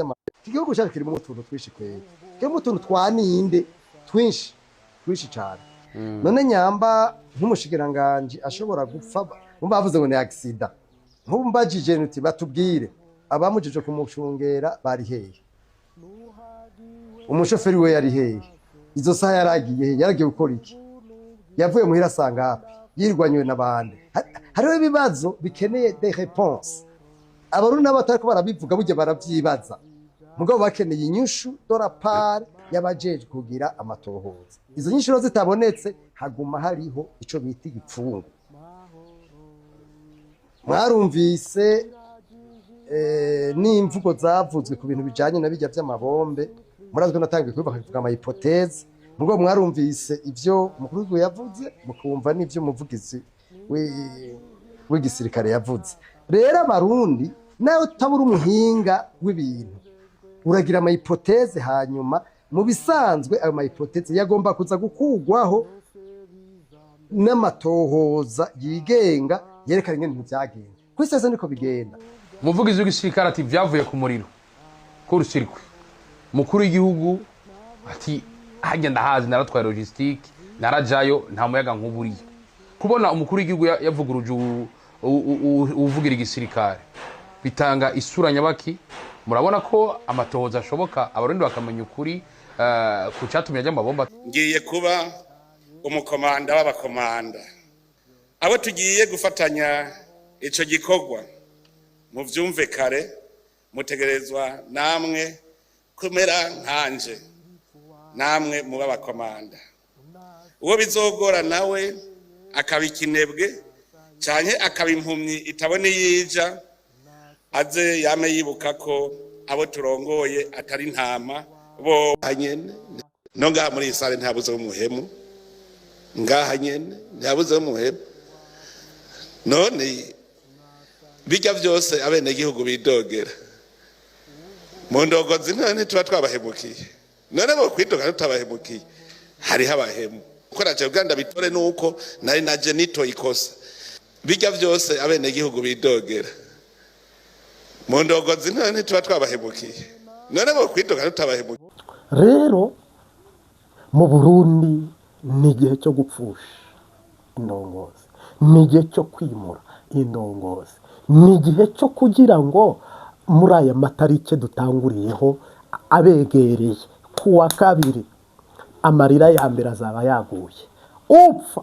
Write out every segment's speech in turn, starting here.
Iki gihugu cyacu kirimo utuntu twinshi kweri, kirimo utuntu twa ninde twinshi twinshi cyane. None nyamba nk'umushikiranganji ashobora gupfa, bumva bavuze ngo ni accident. Nk'ubu mbajije nti batubwire abamujije kumucungera bari hehe, umushoferi we yari hehe, izo saha yaragiye he, yaragiye gukora iki, yavuye muhira asanga hapi, yirwanywe n'abandi. Hariho ibibazo bikeneye des réponses. Abarundi nabo batariko barabivuga, burya baravyibaza, mugabo bakeneye inyishu de la part y'abajejwe kugira amatohoza. Izo nyishu rero zitabonetse, haguma hariho ico bita igipfungu. Mwarumvise n'imvugo zavuzwe ku bintu bijanye na bijya vy'amabombe. Murazi ko natangiye kubivuga nkavuga ama hypothèses, mugabo mwarumvise ivyo umukuru w'igihugu yavuze, mukumva n'ivyo umuvugizi w'igisirikare yavuze. Rero Abarundi, nawe utabura umuhinga w'ibintu, uragira ama hypothèses, hanyuma mu bisanzwe ayo ma hypothèses yagomba kuza gukugwaho n'amatohoza yigenga yerekana ingene ibintu vyagenze. Kuri sese niko bigenda. Umuvugizi w'igisirikare ati vyavuye ku muriro court-circuit. Umukuru w'igihugu ati hajya ndahazi, naratwaye logistique, narajayo, nta muyaga nk'uburiya. Kubona umukuru w'igihugu yavuguruje uwuvugira igisirikare bitanga isura nyabaki. Murabona ko amatohoza ashoboka, Abarundi bakamenya ukuri ku cyatumye ajya amabomba. Ngiye kuba umukomanda w'abakomanda. Abo tugiye gufatanya ico gikorwa, muvyumve kare, mutegerezwa namwe kumera nkanje, namwe muba abakomanda. Uwo bizogora nawe akaba ikinebwe canke akaba impumyi itabona iyija, aze yame yibuka ko abo turongoye atari intama bo nyene. No ngaha muri iyi salle ntihabuze w'umuhemu, ngaha nyene ntihabuze w'umuhemu. None bijya byose abenegihugu bidogera mu ndongozi, none ntituba twabahemukiye? None bo kwidoga tutabahemukiye? Hariho abahemu. Uko naje kugira ndabitore nuko nari naje nitoye ikosa. Bijya byose abenegihugu bidogera mu ndongozi, none ntituba twabahemukiye? None bo kwidoga tutabahemukiye? Rero mu Burundi ni igihe cyo gupfusha indongozi, ni igihe cyo kwimura indongozi, ni igihe cyo kugira ngo muri aya matariki dutanguriyeho abegereye ku wa kabiri, amarira ya mbere azaba yaguye upfa.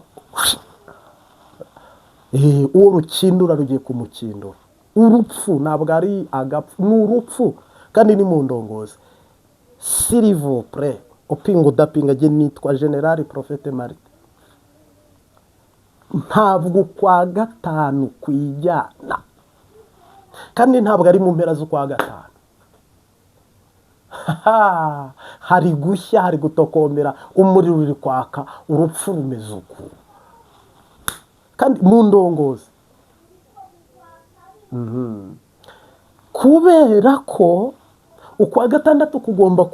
Uwo rukindura rugiye kumukindura. Urupfu ntabwo ari agapfu, ni urupfu, kandi ni mu ndongozi. S'il vous plaît, upinga udapinga, jye nitwa Général Prophète Marite, ntabwo ukwa gatanu kwijyana, kandi ntabwo ari mu mpera z'ukwa gatanu. Hari gushya, hari gutokombera, umuriro uri kwaka, urupfu rumeze uku, kandi mu ndongozi. Kubera ko ukwa gatandatu kugomba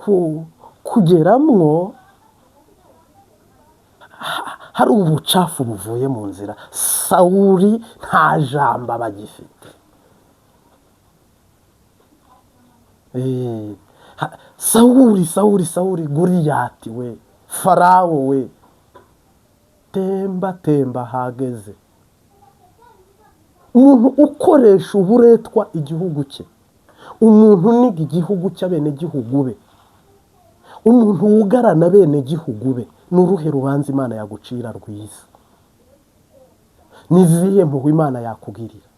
kugeramwo hari ubucafu buvuye mu nzira. Sawuri nta jambo aba agifite. Sawuri, Sawuri, Sawuri, Guriyati we, Farawo we, temba temba hageze. Umuntu ukoresha uburetwa igihugu cye, umuntu uniga igihugu cy'abenegihugu be, umuntu wugarana abenegihugu be, ni uruhe rubanza Imana yagucira rwiza? Ni izihe mpuhwe Imana yakugirira?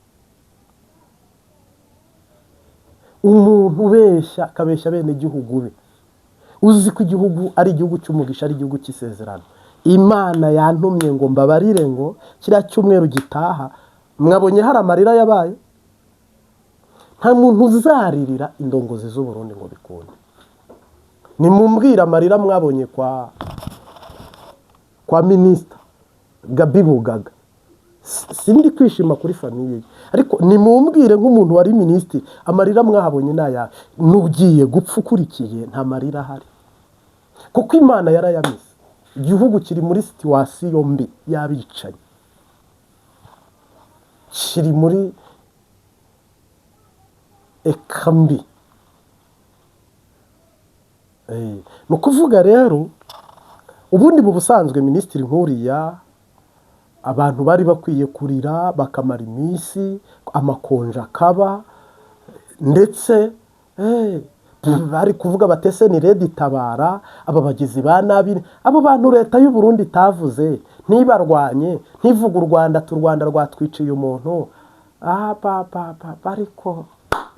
Umuntu ubeshya, akabeshya abenegihugu be, uzi ko igihugu ari igihugu cy'umugisha, ari igihugu cy'isezerano. Imana yantumye ngo mbabarire ngo kiriya cyumweru gitaha mwabonye hari amarira yabaye. Nta muntu uzaririra indongozi z'Uburundi ngo bikunde. Nimumbwire amarira mwabonye kwa minisita Gabi Bugaga. Sindi kwishima kuri famille ye, ariko nimumbwire nk'umuntu wari minisitiri, amarira mwahabonye ni ayahe? N'ugiye gupfa ukurikiye, nta marira ahari, kuko Imana yarayamize. Igihugu kiri muri situation mbi y'abicanyi, kiri muri état mbi. Ni ukuvuga rero ubundi mu busanzwe minisitiri nkuriya abantu bari bakwiye kurira bakamara iminsi, amakonje akaba, ndetse bari kuvuga batese ni redi itabara aba bagizi ba nabi, abo bantu leta y'u Burundi itavuze, ntibarwanye, ntivuge u Rwanda tu Rwanda rwatwiciye umuntu. Ariko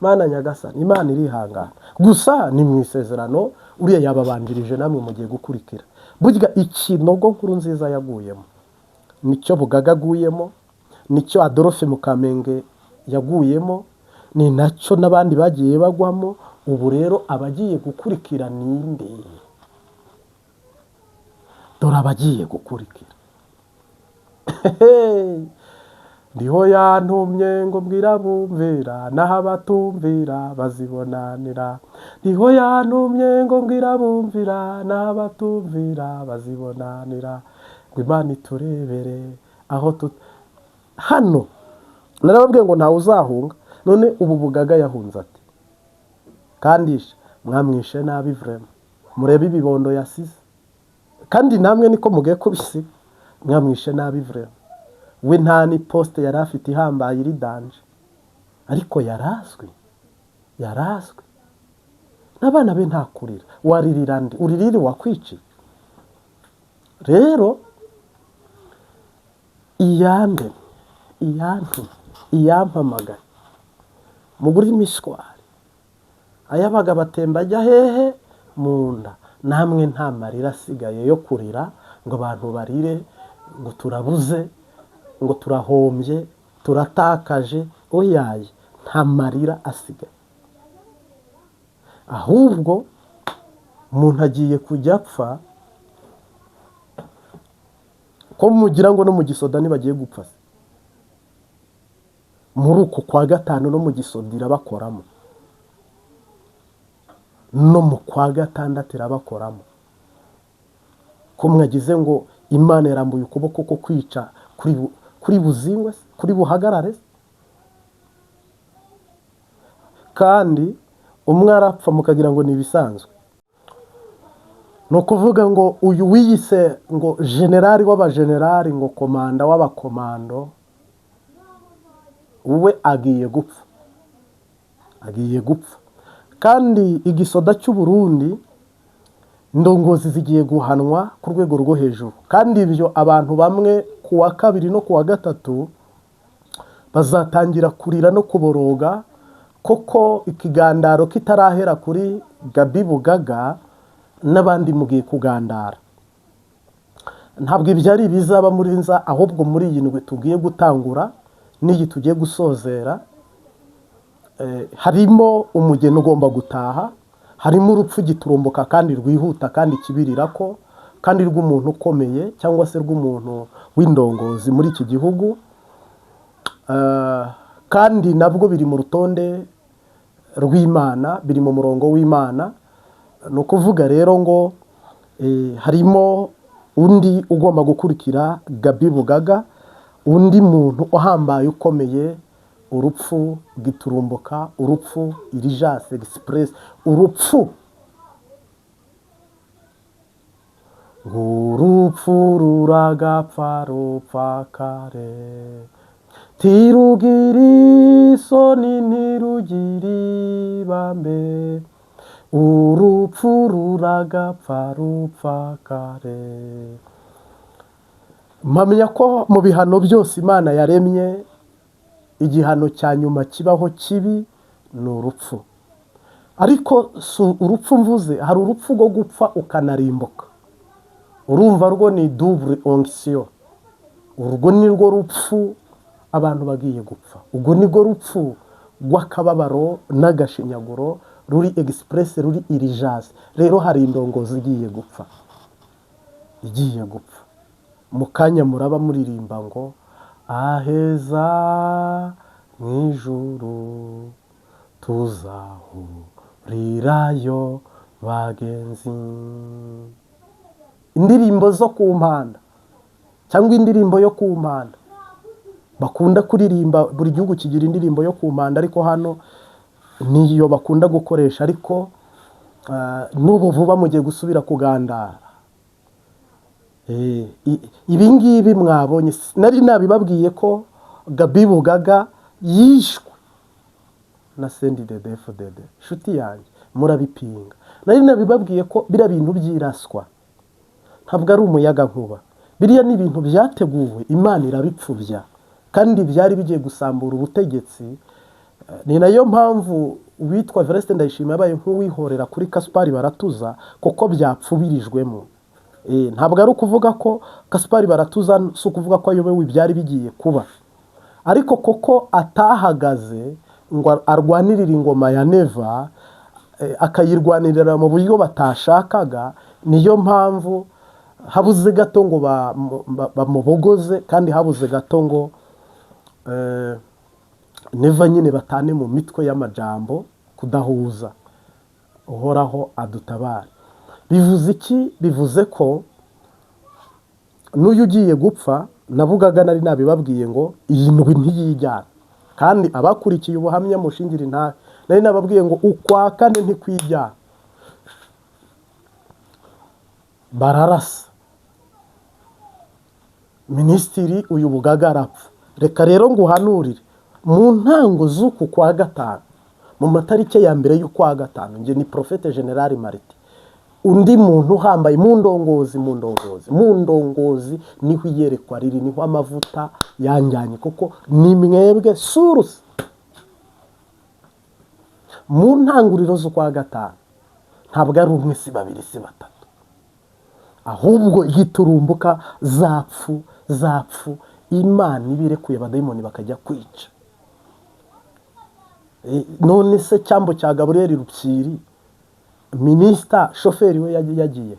Mana nyagasani, Imana irihangana. Gusa ni mu isezerano uriya yababanjirije, namwe mugiye gukurikira. Burya ikinogo nkuru nziza yaguyemo nicyo Bugaga aguyemo, nicyo Adolphe Mukamenge yaguyemo, ni nacyo n'abandi bagiye bagwamo. Ubu rero abagiye gukurikira ninde? Dore abagiye gukurikira. Ndiho yantumye ngo mbwira abumvira, naho abatumvira bazibonanira. Ndiho yantumye ngo mbwira abumvira, naho abatumvira bazibonanira. Ngo Imana iturebere aho hano narababwiye ngo ntawe uzahunga. None ubu Bugaga yahunze ati kandisha mwamwishe nabi vraiment, murebe ibibondo yasize, kandi namwe niko mugiye kubisiga, mwamwishe nabi vraiment. We nta ni poste yari afite ihambaye iri danger, ariko yarazwi, yarazwi n'abana be. Nta kurira, waririra ndi uririre wakwiciye. Rero iyande iyantumye iyampamagaye mugure imishwari ayabaga batemba ajya hehe mu nda. Namwe nta marira asigaye yo kurira ngo abantu barire ngo turabuze, ngo turahombye, turatakaje. Oyaye, nta marira asigaye, ahubwo umuntu agiye kujya apfa ko mugira ngo no mu gisoda ntibagiye gupfa se? Muri uku kwa gatanu no mu gisoda irabakoramo, no mu kwa gatandatu irabakoramo. Ko mwagize ngo Imana yarambuye ukuboko ko kwica kuri buzingwe se, kuri buhagarare se? Kandi umwe arapfa mukagira ngo ni ibisanzwe. Ni ukuvuga ngo uyu wiyise ngo generali w'abagenerali, ngo komanda w'abakomando, we agiye gupfa, agiye gupfa. Kandi igisoda cy'u Burundi indongozi zigiye guhanwa ku rwego rwo hejuru. Kandi ibyo abantu bamwe ku wa kabiri no ku wa gatatu bazatangira kurira no kuboroga, koko ikigandaro kitarahera kuri Gabi Bugaga n'abandi mugiye kugandara. Ntabwo ibyo ari ibizaba muri nza, ahubwo muri iyi ndwi tugiye gutangura n'iyi tugiye gusozera, harimo umugeni ugomba gutaha, harimo urupfu giturumbuka kandi rwihuta kandi kibirira ko kandi rw'umuntu ukomeye cyangwa se rw'umuntu w'indongozi muri iki gihugu. Kandi nabwo biri mu rutonde rw'Imana, biri mu murongo w'Imana. Ni ukuvuga rero ngo harimo undi ugomba gukurikira Gabi Bugaga, undi muntu uhambaye ukomeye, urupfu giturumbuka, urupfu urgence express, urupfu urupfu ruragapfa rupfa kare, tirugira isoni ntirugira ibambe, urupfu ruragapfa rupfa kare. Mpamya ko mu bihano byose Imana yaremye, igihano cya nyuma kibaho kibi ni urupfu. Ariko si urupfu mvuze, hari urupfu rwo gupfa ukanarimbuka. Urumva rwo ni double onction. Urwo ni rwo rupfu abantu bagiye gupfa. Urwo ni rwo rupfu rw'akababaro n'agashinyaguro, ruri express, ruri urgence. Rero hari indongozi igiye gupfa, igiye gupfa. Mu kanya muraba muririmba ngo aheza mu ijuru tuzahurirayo bagenzi. Indirimbo zo ku mpanda cyangwa indirimbo yo ku mpanda bakunda kuririmba, buri gihugu kigira indirimbo yo ku mpanda, ariko hano niyo bakunda gukoresha. Ariko N'ubu vuba mugiye gusubira kugandara. Ibi ngibi mwabonye, nari nabibabwiye ko Gabi Bugaga yishwe na CNDD-FDD. Nshuti yanjye, murabipinga. Nari nabibabwiye ko biriya bintu by'iraswa ntabwo ari umuyaga nkuba, biriya ni ibintu byateguwe, Imana irabipfubya, kandi byari bigiye gusambura ubutegetsi. Ni nayo mpamvu uwitwa Evariste Ndayishimiye yabaye nk'uwihorera kuri Gaspard Baratuza, kuko byapfubirijwemo. Ntabwo ari ukuvuga ko Gaspard Baratuza, si ukuvuga ko ayobewe ibyari bigiye kuba, ariko kuko atahagaze ngo arwanirire ingoma ya Neva, akayirwanirira mu buryo batashakaga, niyo mpamvu habuze gato ngo bamubogoze, kandi habuze gato ngo Neva nyine batane mu mitwe y'amajambo kudahuza. Uhoraho adutabare. Bivuze iki? Bivuze ko n'uyu ugiye gupfa nabugaga, nari nabibabwiye ngo iyi ndwi ntiyijyana, kandi abakurikiye ubuhamya mushingira intahe, nari nababwiye ngo ukwa kane ntikwijyana. Bararasa minisitiri uyu Bugaga arapfa. Reka rero nguhanurire, mu ntango z'uku kwa gatanu, mu matariki ya mbere y'ukwa gatanu, njye ni Prophète Général Martin, undi muntu uhambaye mu ndongozi, mu ndongozi, mu ndongozi niho iyerekwa riri, niho amavuta yanjyanye, kuko ni mwebwe source. Mu ntanguriro z'ukwa gatanu, ntabwo ari umwe, si babiri, si batatu, ahubwo giturumbuka zapfu zapfu, Imana ibirekuye abadayimoni bakajya kwica. None se cyambo cya Gaburiyeli Rupyiri, minisita, shoferi we yagiye,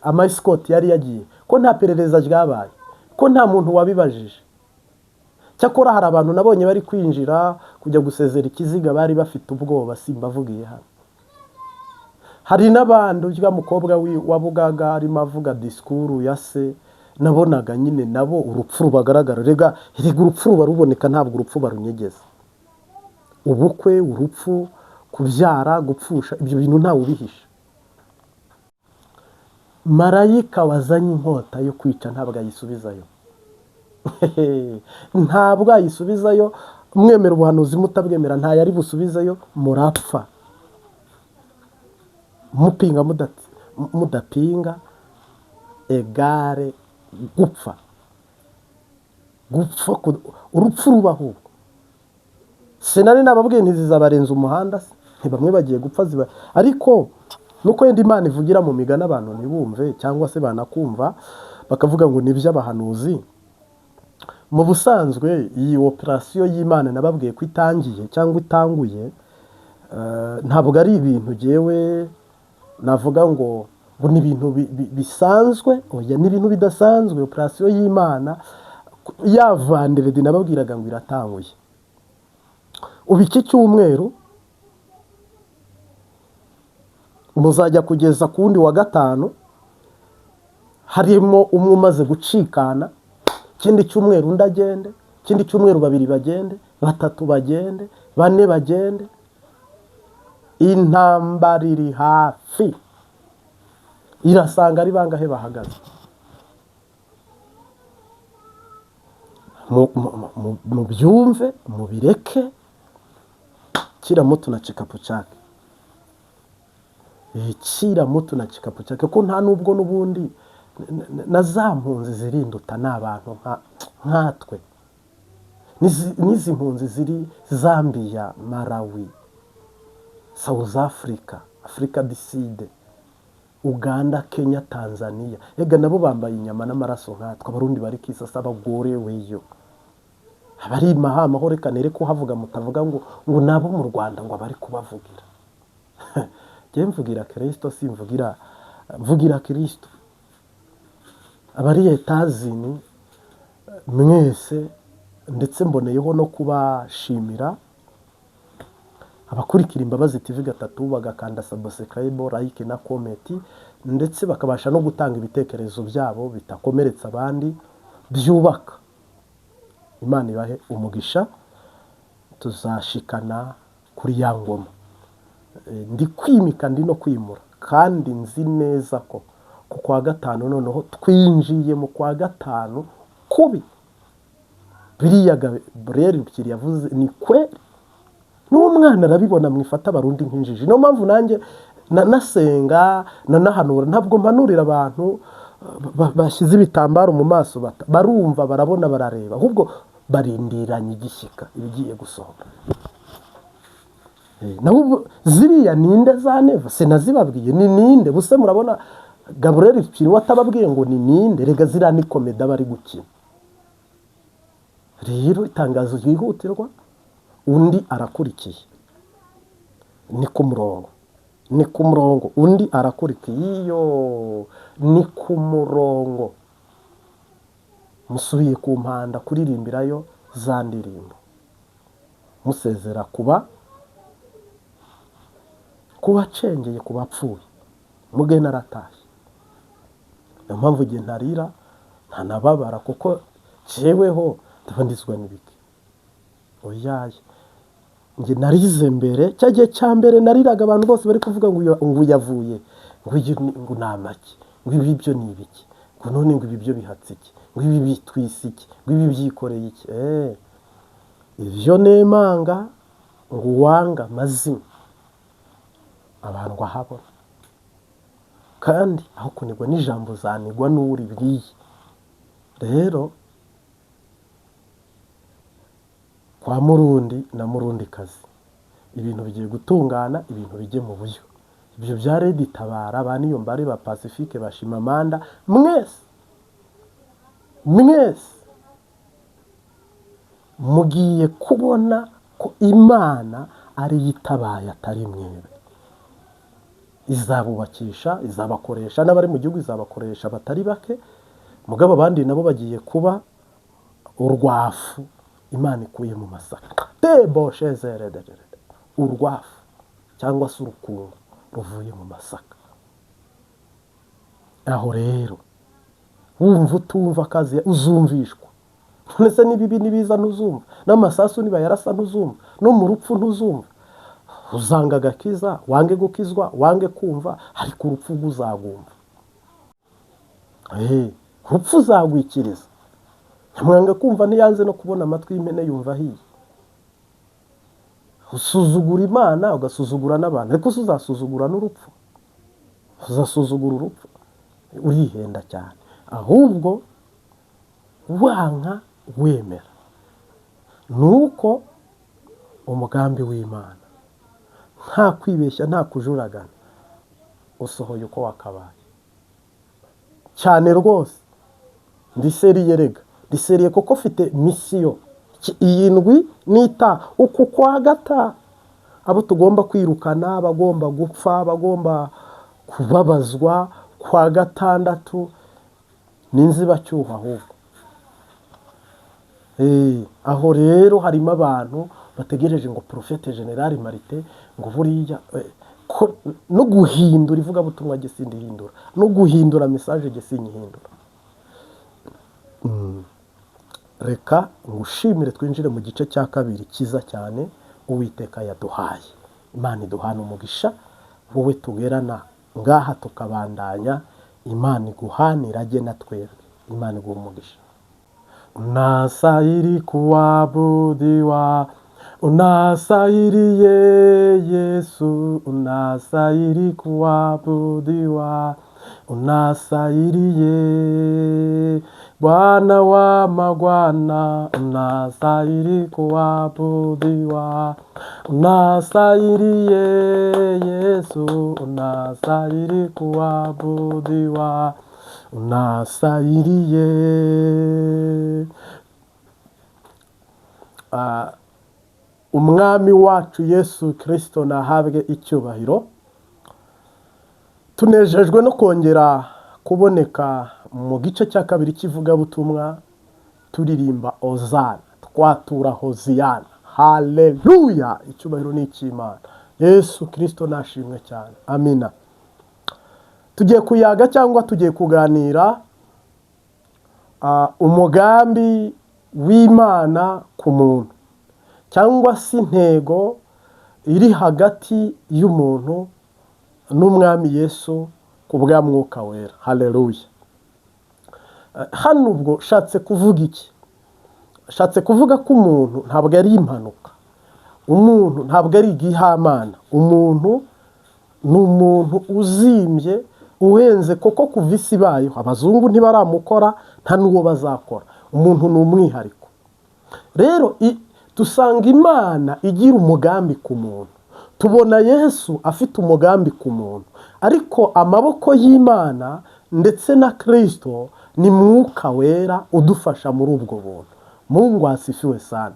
ama escorte yari yagiye, ko nta perereza ryabaye, ko nta muntu wabibajije? Cyakora hari abantu nabonye bari kwinjira kujya gusezera ikiziga bari bafite ubwoba, simbavugiye hano. Hari n'abandi, urya mukobwa wa Bugaga arimo avuga disikuru ya se, nabonaga nyine nabo urupfu rubagaragara. Rega rega, urupfu ruba ruboneka, ntabwo urupfu barunyegeza. Ubukwe, urupfu, kubyara, gupfusha, ibyo bintu ntawe ubihisha. Marayika wazanye inkota yo kwica ntabwo ayisubizayo, ntabwo ayisubizayo. Mwemera ubuhanuzi, mutabwemera, ntayo ari busubizeyo. Murapfa mupinga, mudapinga, égale gupfa, gupfa, urupfu ruba. Ahubwo sinari nababwiye ntizizabarenza umuhanda se? Bamwe bagiye gupfa ziba, ariko nuko yenda Imana ivugira mu migani abantu ntibumve, cyangwa se banakumva bakavuga ngo ni iby'abahanuzi. Mu busanzwe iyi operasiyo y'Imana nababwiye ko itangiye cyangwa itanguye, ntabwo ari ibintu ngewe navuga ngo ni ibintu bisanzwe. Oya, ni ibintu bidasanzwe. Operasiyo y'Imana ya vendredi nababwiraga ngo iratanguye. Ubu iki cyumweru muzajya kugeza ku wundi wa gatanu harimo umwe umaze gucikana, ikindi cyumweru undi agende, ikindi cyumweru babiri bagende, batatu bagende, bane bagende. Intambara iri hafi, irasanga ari bangahe bahagaze? Mubyumve, mubireke, kila mtu na chikapu chake. Kila mtu na chikapu chake, ko nta nubwo n'ubundi na za mpunzi zirinduta ni abantu nkatwe. N'izi mpunzi ziri Zambia, Malawi, South Africa, Africa du Sud, Uganda, Kenya, Tanzania, ega nabo bambaye inyama n'amaraso nkatwe. Abarundi bari kisasa bagoreweyo, abari mahama ho, reka nere kuhavuga mutavuga ngo nabo mu Rwanda ngo abari kubavugira. Njye mvugira Kristo, simvugira, mvugira Kristo. Abari Etazini mwese, ndetse mboneyeho no kubashimira abakurikira Imbabazi TV gatatu, bagakanda subscribe, like na comment, ndetse bakabasha no gutanga ibitekerezo byabo bitakomeretsa abandi, byubaka. Imana ibahe umugisha. Tuzashikana kuri ya ngoma. Ndi kwimika, ndi no kwimura, kandi nzi neza ko ku kwa gatanu, noneho twinjiye mu kwa gatanu kubi. Biriya Gaburiyeli Rukiri yavuze ni kweri, n'umwana arabibona. Mwifata Abarundi nk'injiji. Niyo mpamvu nanjye nanasenga, nanahanura. Ntabwo mpanurira abantu bashyize ibitambaro mu maso. Barumva, barabona, barareba, ahubwo barindiranye igishyika ibigiye gusohoka. Naho ubu ziriya ninde za Neva sinazibabwiye ni ninde buse? Murabona Gaburiyeli Rukiri atababwiye ngo ni ninde? Rega ziriya ni comédie bari gukina. Rero itangazo ryihutirwa, undi arakurikiye, ni ku murongo, ni ku murongo, undi arakurikiye, iyo ni ku murongo. Musubiye ku mpanda kuririmbirayo za ndirimbo, musezera kuba kubacengeye, ku bapfuye. Mugeni aratashye. Niyo mpamvu igihe ntarira ntanababara, kuko jyeweho ndaba ndizwa n'ibiki? Oyaye, njye narize mbere. Cya gihe cya mbere nariraga abantu bose bari kuvuga ngo ngo uyavuye, ngo uyu ngo ni amaki, ngo ibi byo ni ibiki, ngo none ngo ibi byo bihatse iki, ngo ibi bitwise iki, ngo ibi byikoreye iki. Ibyo nemanga ngo uwanga amazina abantu ahabona, kandi aho kunigwa n'ijambo zanigwa n'uribwiye. Rero kwa Murundi na Murundikazi ibintu bigiye gutungana, ibintu bijye mu buryo. Ibyo bya RED Tabara, ba Niyombare, ba Pacifique, ba Shimamanda, mwese mwese mugiye kubona ko Imana ariyo itabaye, atari mwebwe. Izabubakisha, izabakoresha n'abari mu gihugu, izabakoresha batari bake. Mugabo abandi nabo bagiye kuba urwafu Imana ikuye mu masaka tebo shezerederere, urwafu cyangwa se urukungu ruvuye mu masaka. Aho rero wumva utumva akazi uzumvishwa. None se n'ibibi nibiza ntuzumva? N'amasasu nibayarasa ntuzumva? No mu rupfu ntuzumva? Uzanga agakiza, wange gukizwa, wange kumva, ariko urupfu rwuzagumva. Urupfu uzagwikiriza. Nyamwanga kumva ntiyanze no kubona, amatwi y'impene yumva ahiye. Usuzugura Imana, ugasuzugura n'abantu, ariko se uzasuzugura n'urupfu? Uzasuzugura urupfu? Urihenda cyane. Ahubwo wanka wemera, ni uko umugambi w'Imana nta kwibeshya, nta kujuragana, usohoye uko wakabaye cyane rwose. Ndi sérieux rega, ndi sérieux, kuko mfite mission iyi ndwi nita uku kwa gata, abo tugomba kwirukana, abagomba gupfa, abagomba kubabazwa kwa gatandatu ni inzibacyuho ahubwo. Aho rero harimo abantu bategereje ngo prophète général Marite, ngo buriya ko no guhindura ivugabutumwa jye sindihindura, no guhindura message jye sinyihindura. Reka ngushimire, twinjire mu gice cya kabiri cyiza cyane Uwiteka yaduhaye. Imana iduhana umugisha. Wowe tugerana ngaha tukabandanya, Imana iguhanira ajye na twebwe. Imana iguha umugisha. Unastahili kuabudiwa, unastahili Yesu, unastahili kuabudiwa, unastahili Bwana wa mabwana, unastahili kuabudiwa, unastahili Yesu, unastahili kuabudiwa, unastahili. Umwami wacu Yesu Kirisito nahabwe icyubahiro. Tunejejwe no kongera kuboneka mu gice cya kabiri cy'ivugabutumwa, turirimba ozana, twatura hoziyana. Haleluya! Icyubahiro ni icy'Imana. Yesu Kirisito nashimwe cyane. Amina. Tugiye kuyaga cyangwa tugiye kuganira umugambi w'Imana ku muntu, cyangwa se intego. iri hagati y'umuntu n'Umwami Yesu ku bwa Mwuka Wera. Haleluya! Hano ubwo shatse kuvuga iki? Shatse kuvuga ko umuntu ntabwo ari impanuka, umuntu ntabwo ari igihamana, umuntu ni umuntu uzimbye, uhenze, kuko kuva isi ibayeho abazungu ntibaramukora, nta n'uwo bazakora. Umuntu ni umwihariko. Rero dusanga Imana igira umugambi ku muntu, tubona Yesu afite umugambi ku muntu, ariko amaboko y'Imana ndetse na Kirisito ni Mwuka Wera udufasha muri ubwo buntu. Mungu asifiwe sana.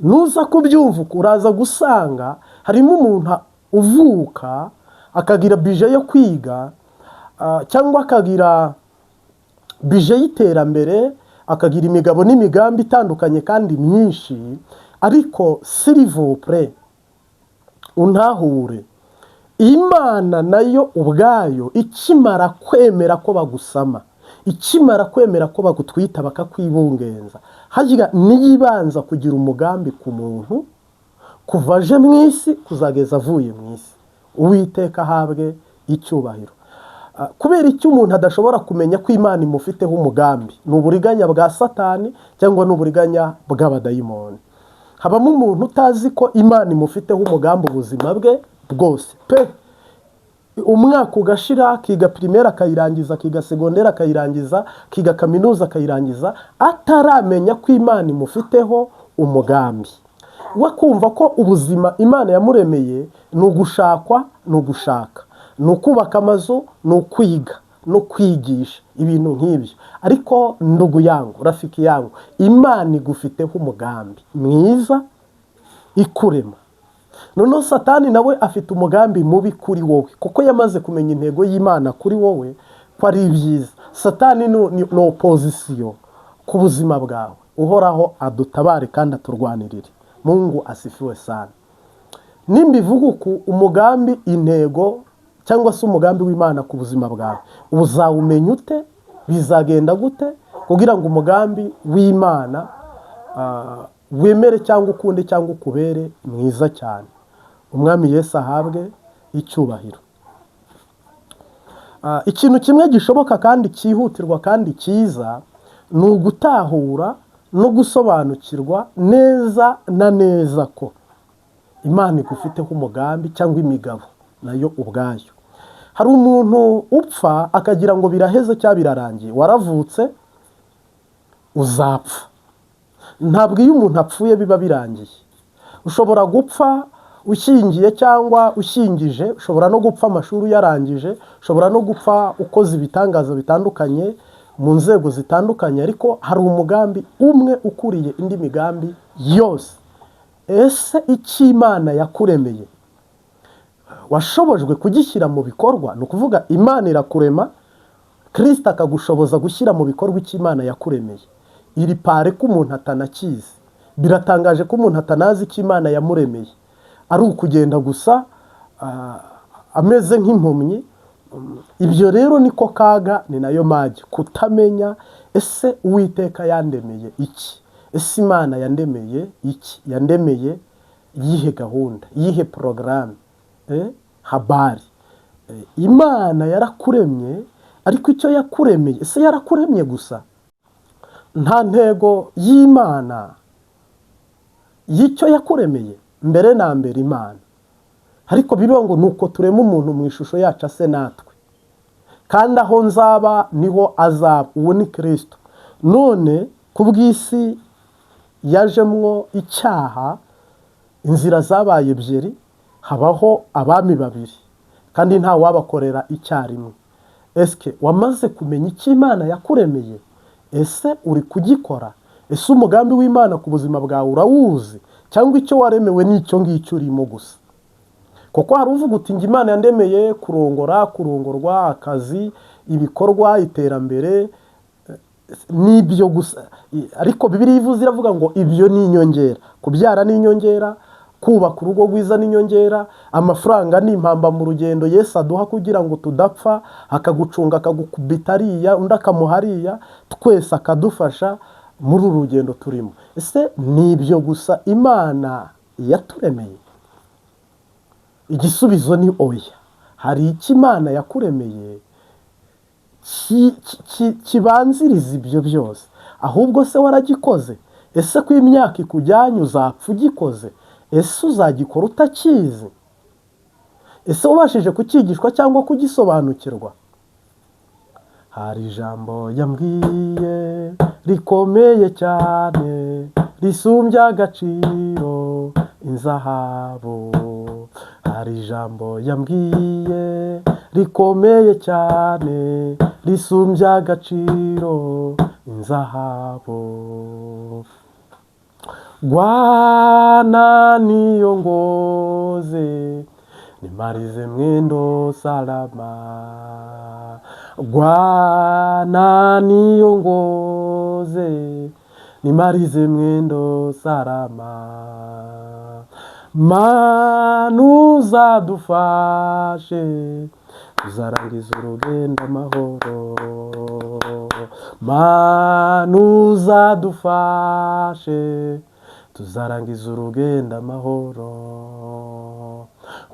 Nuza kubyumva, uraza gusanga harimo umuntu uvuka akagira budget yo kwiga, cyangwa akagira budget y'iterambere, akagira imigabo n'imigambi itandukanye kandi myinshi. Ariko s'il vous plaît, untahure, Imana nayo ubwayo ikimara kwemera ko bagusama, ikimara kwemera ko bagutwita, bakakwibungenza, harya niyo ibanza kugira umugambi ku muntu kuva aje mu isi kuzageza avuye mu isi. Uwiteka ahabwe icyubahiro. Kubera icyo umuntu adashobora kumenya ko Imana imufiteho umugambi, ni uburiganya bwa Satani cyangwa ni uburiganya bw'abadayimoni. Habamo umuntu utazi ko Imana imufiteho umugambi ubuzima bwe bwose pe. Umwaka ugashira, akiga primaire akayirangiza, akiga secondaire akayirangiza, akiga kaminuza akayirangiza, ataramenya ko Imana imufiteho umugambi. We kumva ko ubuzima Imana yamuremeye ni ugushakwa, ni ugushaka, ni ukubaka amazu, ni ukwiga no kwigisha, ibintu nk'ibyo. Ariko ndugu yangu, rafiki yangu, Imana igufiteho umugambi mwiza ikurema. Noneho Satani nawe afite umugambi mubi kuri wowe, kuko yamaze kumenya intego y'Imana kuri wowe ko ari ibyiza. Satani ni opposition ku buzima bwawe. Uhoraho adutabare kandi aturwanirire. Mungu asifiwe sana. Nimbivuga uku, umugambi, intego cyangwa se umugambi w'Imana ku buzima bwawe uzawumenya ute? Bizagenda gute kugira ngo umugambi w'Imana wemere cyangwa ukunde cyangwa ukubere mwiza cyane? Umwami Yesu ahabwe icyubahiro. Ikintu kimwe gishoboka kandi cyihutirwa kandi cyiza ni ugutahura no gusobanukirwa neza na neza ko Imana igufiteho umugambi cyangwa imigabo nayo ubwayo. Hari umuntu upfa akagira ngo biraheze cyangwa birarangiye. Waravutse, uzapfa. Ntabwo iyo umuntu apfuye biba birangiye. Ushobora gupfa ushyingiye cyangwa ushyingije, ushobora no gupfa amashuri uyarangije, ushobora no gupfa ukoze ibitangaza bitandukanye mu nzego zitandukanye, ariko hari umugambi umwe ukuriye indi migambi yose. Ese icyo Imana yakuremeye washobojwe kugishyira mu bikorwa? Ni ukuvuga, Imana irakurema, Kirisita akagushoboza gushyira mu bikorwa icyo Imana yakuremeye. Iri pare ko umuntu atanakizi, biratangaje ko umuntu atanazi icyo Imana yamuremeye, ari ukugenda gusa ameze nk'impumyi. Ibyo rero niko kaga, ni nayo magi kutamenya: ese Uwiteka yandemeye iki? Ese Imana yandemeye iki? Yandemeye iyihe gahunda, iyihe porogaramu? Habari Imana yarakuremye, ariko icyo yakuremeye, ese yarakuremye gusa nta ntego y'Imana y'icyo yakuremeye mbere na mbere? Imana, ariko bivuga ngo nuko turema umuntu mu ishusho yacu ase natwe, kandi aho nzaba niho azaba. Uwo ni Kirisito. None ku bw'isi yajemwo icyaha, inzira zabaye ebyiri, habaho abami babiri, kandi nta wabakorera icyarimwe. Esike wamaze kumenya icyo Imana yakuremeye? Ese uri kugikora? Ese umugambi w'Imana ku buzima bwawe urawuzi, cyangwa icyo waremewe n'icyo ngicyo urimo gusa? Kuko hari uvuga uti: "Njye Imana yandemeye kurongora, kurongorwa, akazi, ibikorwa, iterambere, n'ibyo gusa." Ariko Bibiliya ivuze, iravuga ngo ibyo ni inyongera. Kubyara ni inyongera, kubaka urugo rwiza ni inyongera, amafaranga ni impamba mu rugendo Yesu aduha kugira ngo tudapfa, akagucunga, akagukubita ariya, undi akamuha ariya, twese akadufasha muri uru rugendo turimo. Ese ni ibyo gusa Imana yaturemeye? Igisubizo ni oya. Hari icyo Imana yakuremeye kibanziriza ibyo byose. Ahubwo se waragikoze? Ese ko imyaka ikujyanye uzapfa ugikoze? Ese uzagikora utakizi? Ese ubashije kucyigishwa cyangwa kugisobanukirwa? Hari ijambo yambwiye rikomeye cyane, risumbya agaciro inzahabu. Hari ijambo yambwiye rikomeye cyane, risumbya agaciro inzahabu. Bwana niongoze nimalize mwendo salama. Bwana niongoze nimalize mwendo salama. Mana uzadufashe tuzarangiza urugendo amahoro. Mana uzadufashe tuzarangiza urugendo amahoro.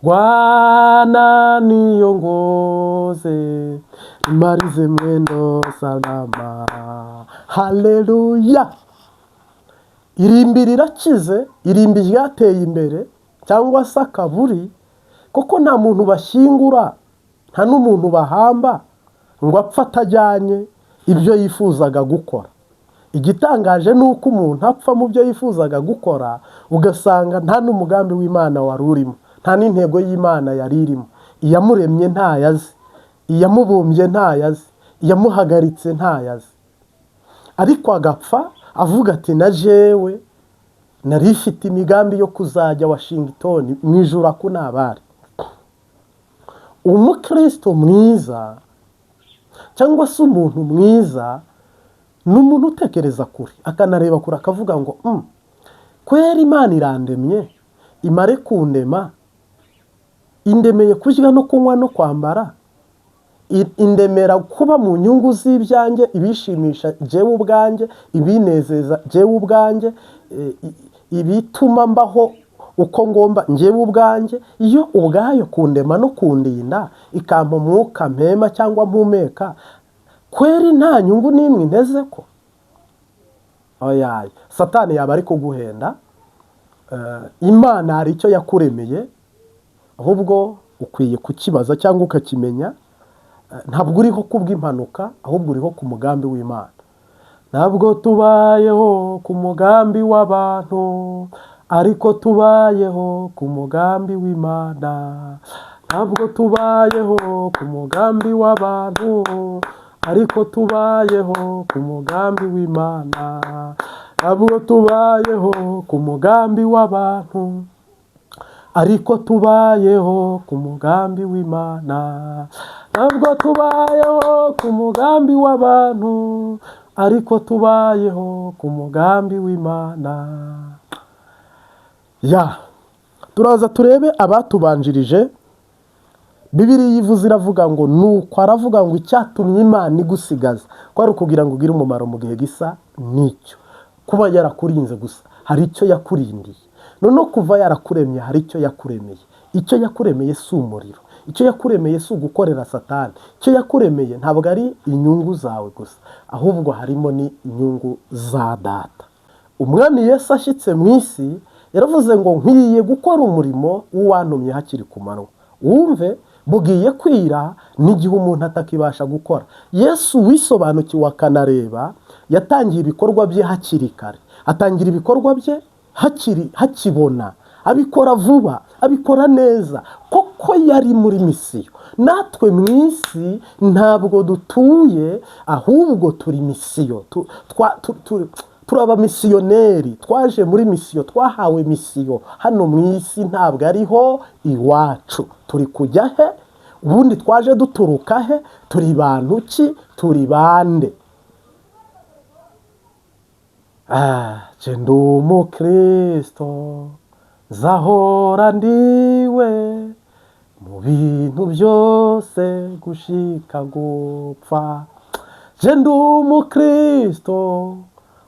Bwana niongoze nimalize mwendo salama. Haleluya! Irimbi rirakize, irimbi ryateye imbere cyangwa se akaburi, kuko nta muntu bashyingura, nta n'umuntu bahamba ngo apfe atajyanye ibyo yifuzaga gukora. Igitangaje ni uko umuntu apfa mu byo yifuzaga gukora, ugasanga nta n'umugambi w'Imana wari urimo, nta n'intego y'Imana yari irimo. Iyamuremye ntayazi, iyamubumbye ntayazi, iyamuhagaritse ntayazi. Ariko agapfa avuga ati na jewe nari ifite imigambi yo kuzajya Washington mu ijuru akunabari. Umukristo mwiza cyangwa se umuntu mwiza ni umuntu utekereza kure, akanareba kure, akavuga ngo kwera Imana irandemye, imare kundema, indemeye kurya no kunywa no kwambara, indemera kuba mu nyungu z'ibyanjye, ibishimisha jewe ubwanjye, ibinezeza jewe ubwanjye, ibituma mbaho uko ngomba njyewe ubwanjye. Iyo ubwayo kundema no kundinda, ikampa umwuka mpema cyangwa mpumeka, kweri nta nyungu n'imwe inteze ko? Oyaye, Satani yaba ari kuguhenda. Imana hari icyo yakuremeye, ahubwo ukwiye kukibaza cyangwa ukakimenya. Ntabwo uriho kubw'impanuka, ahubwo uriho ku mugambi w'Imana. Ntabwo tubayeho ku mugambi w'abantu, ariko tubayeho ku mugambi w'Imana. Ntabwo tubayeho ku mugambi w'abantu, ariko tubayeho ku mugambi w'Imana. Ntabwo tubayeho ku mugambi w'abantu, ariko tubayeho ku mugambi w'Imana. Ntabwo tubayeho ku mugambi w'abantu, ariko tubayeho ku mugambi w'Imana. Ya, turaza turebe abatubanjirije. Bibiliya ivuze iravuga ngo nuko aravuga ngo icyatumye Imana igusigaza ko ari ukugira ngo ugire umumaro mu gihe gisa n'icyo. Kuba yarakurinze gusa, hari icyo yakurindiye. Noneho kuva yarakuremye hari icyo yakuremeye. Icyo yakuremeye si umuriro, icyo yakuremeye si ugukorera Satani, icyo yakuremeye ntabwo ari inyungu zawe gusa, ahubwo harimo n'inyungu za data. Umwami Yesu ashyitse mu isi yaravuze ngo nkwiye gukora umurimo w'uwantumye hakiri ku manywa. Wumve, bugiye kwira n'igihe umuntu atakibasha gukora. Yesu wisobanukiwe akanareba, yatangiye ibikorwa bye hakiri kare, atangira ibikorwa bye hakibona, abikora vuba, abikora neza, koko yari muri misiyo. Natwe mu isi ntabwo dutuye, ahubwo turi misiyo. Turi abamisiyoneri, twaje muri misiyo, twahawe misiyo hano mu isi, ntabwo ariho iwacu. Turi kujya he? Ubundi twaje duturuka he? Turi bantu ki? Turi bande? Je ndi umukristo, nzahora ndiwe mu bintu byose gushika gupfa. Je ndi umukristo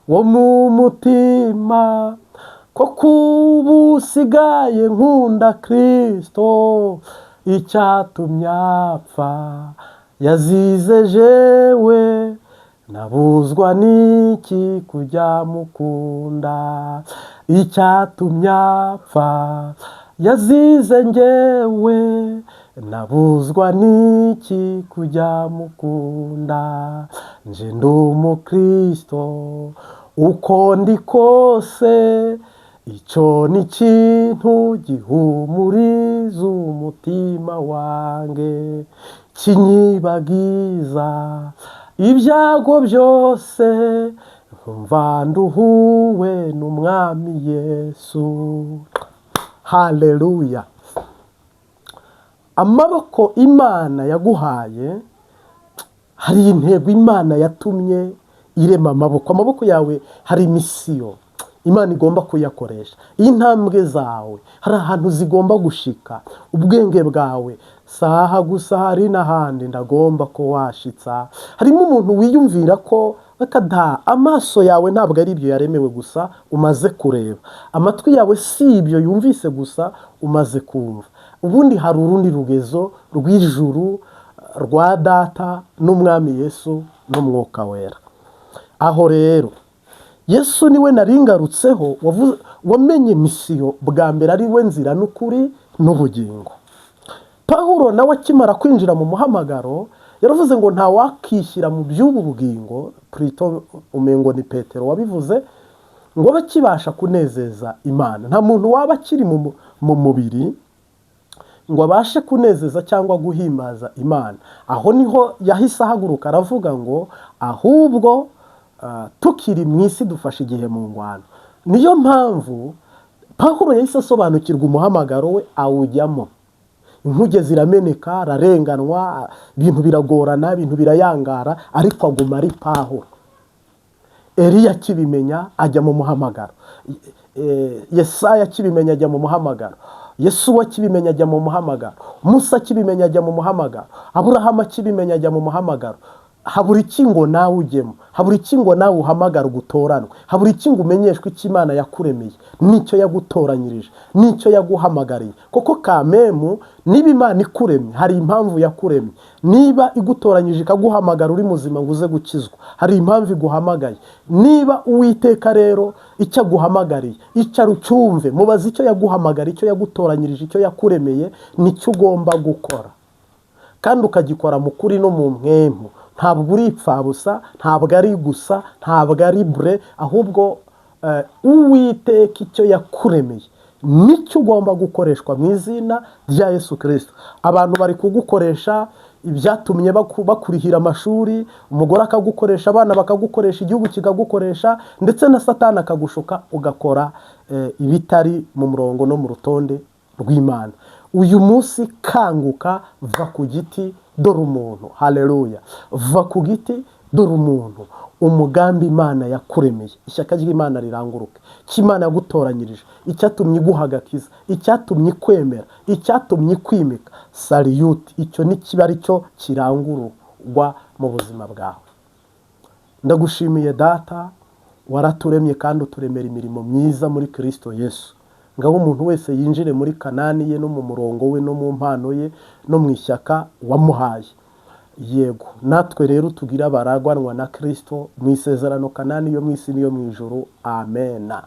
wo mu mutima, Ko kuba usigaye nkunda Kristo, icyatumye apfa yazize jewe, nabuzwa n'iki kujya mukunda? Icyatumye apfa yazize njyewe, nabuzwa n'iki kujya mukunda? Nje ndi umukristo uko ndi kose, icyo ni ikintu gihumuriza umutima wange, kinyibagiza ibyago byose, nkumva nduhuwe n'Umwami Yesu. Haleluya! Amaboko Imana yaguhaye, hari intego Imana yatumye irema amaboko. Amaboko yawe hari mission Imana igomba kuyakoresha. Intambwe zawe hari ahantu zigomba gushika. Ubwenge bwawe saha gusa, hari n'ahandi ndagomba ko washitsa. Harimo umuntu wiyumvira ko da amaso yawe ntabwo ari ibyo yaremewe gusa umaze kureba, amatwi yawe si ibyo yumvise gusa umaze kumva. Ubundi hari urundi rugezo rw'ijuru rwa Data n'Umwami Yesu n'Umwuka Wera. Aho rero Yesu niwe naringarutseho, wamenye mission bwa mbere, ari we nzira n'ukuri n'ubugingo. Pawulo nawe akimara kwinjira mu muhamagaro yaravuze ngo ntawakishyira mu by'ubu bugingo, plutôt umengo ni Petero wabivuze, ngo abe akibasha kunezeza Imana. Nta muntu waba akiri mu mubiri ngo abashe kunezeza cyangwa guhimbaza Imana. Aho niho yahise ahaguruka aravuga ngo ahubwo tukiri mu isi dufashe igihe mu ngwano. Niyo mpamvu Pawulo yahise asobanukirwa umuhamagaro we, awujyamo, inkuge zirameneka, ararenganwa, ibintu biragorana, ibintu birayangara, ariko aguma ari Pawulo. Eliya akibimenya ajya mu muhamagaro, Yesaya akibimenya ajya mu muhamagaro, Yesu akibimenya ajya mu muhamagaro, Musa akibimenya ajya mu muhamagaro, Aburahamu akibimenya ajya mu muhamagaro. Habura iki ngo nawe ujyemo? Habura iki ngo nawe uhamagare utoranwe? Habura iki ngo umenyeshwe icyo Imana yakuremeye n'icyo yagutoranyirije n'icyo yaguhamagariye? Koko kamemu, niba Imana ikuremye hari impamvu yakuremye. Niba igutoranyije ikaguhamagara uri muzima ngo uze gukizwa, hari impamvu iguhamagaye. Niba Uwiteka rero icyo aguhamagariye, icara ucyumve, mubaze icyo yaguhamagariye, icyo yagutoranyirije, icyo yakuremeye, nicyo ugomba gukora kandi ukagikora mu kuri no mu mpwemu. Ntabwo uri ipfabusa, ntabwo ari gusa, ntabwo ari bure, ahubwo Uwiteka icyo yakuremeye nicyo ugomba gukoreshwa mu izina rya Yesu Kirisito. Abantu bari kugukoresha ibyatumye bakurihira amashuri, umugore akagukoresha, abana bakagukoresha, igihugu kikagukoresha, ndetse na Satani akagushuka ugakora ibitari mu murongo no mu rutonde rw'Imana. Uyu munsi kanguka, va ku giti dore umuntu. Haleluya! Va ku giti dore umuntu. Umugambi Imana yakuremeye, ishyaka ry'Imana riranguruke, icyo Imana yagutoranyirije, icyatumye iguha agakiza, icyatumye ikwemera, icyatumye ikwimika, salute, icyo nikiba ari cyo kirangururwa mu buzima bwawe. Ndagushimiye Data, waraturemye kandi uturemera imirimo myiza muri Kirisito Yesu. Ngaho umuntu wese yinjire muri Kanani ye no mu murongo we no mu mpano ye no mu ishyaka wamuhaye. Yego, natwe rero tugire abaragwanwa na Kirisito mu isezerano, Kanani yo mu isi n'iyo mu ijuru. Amena.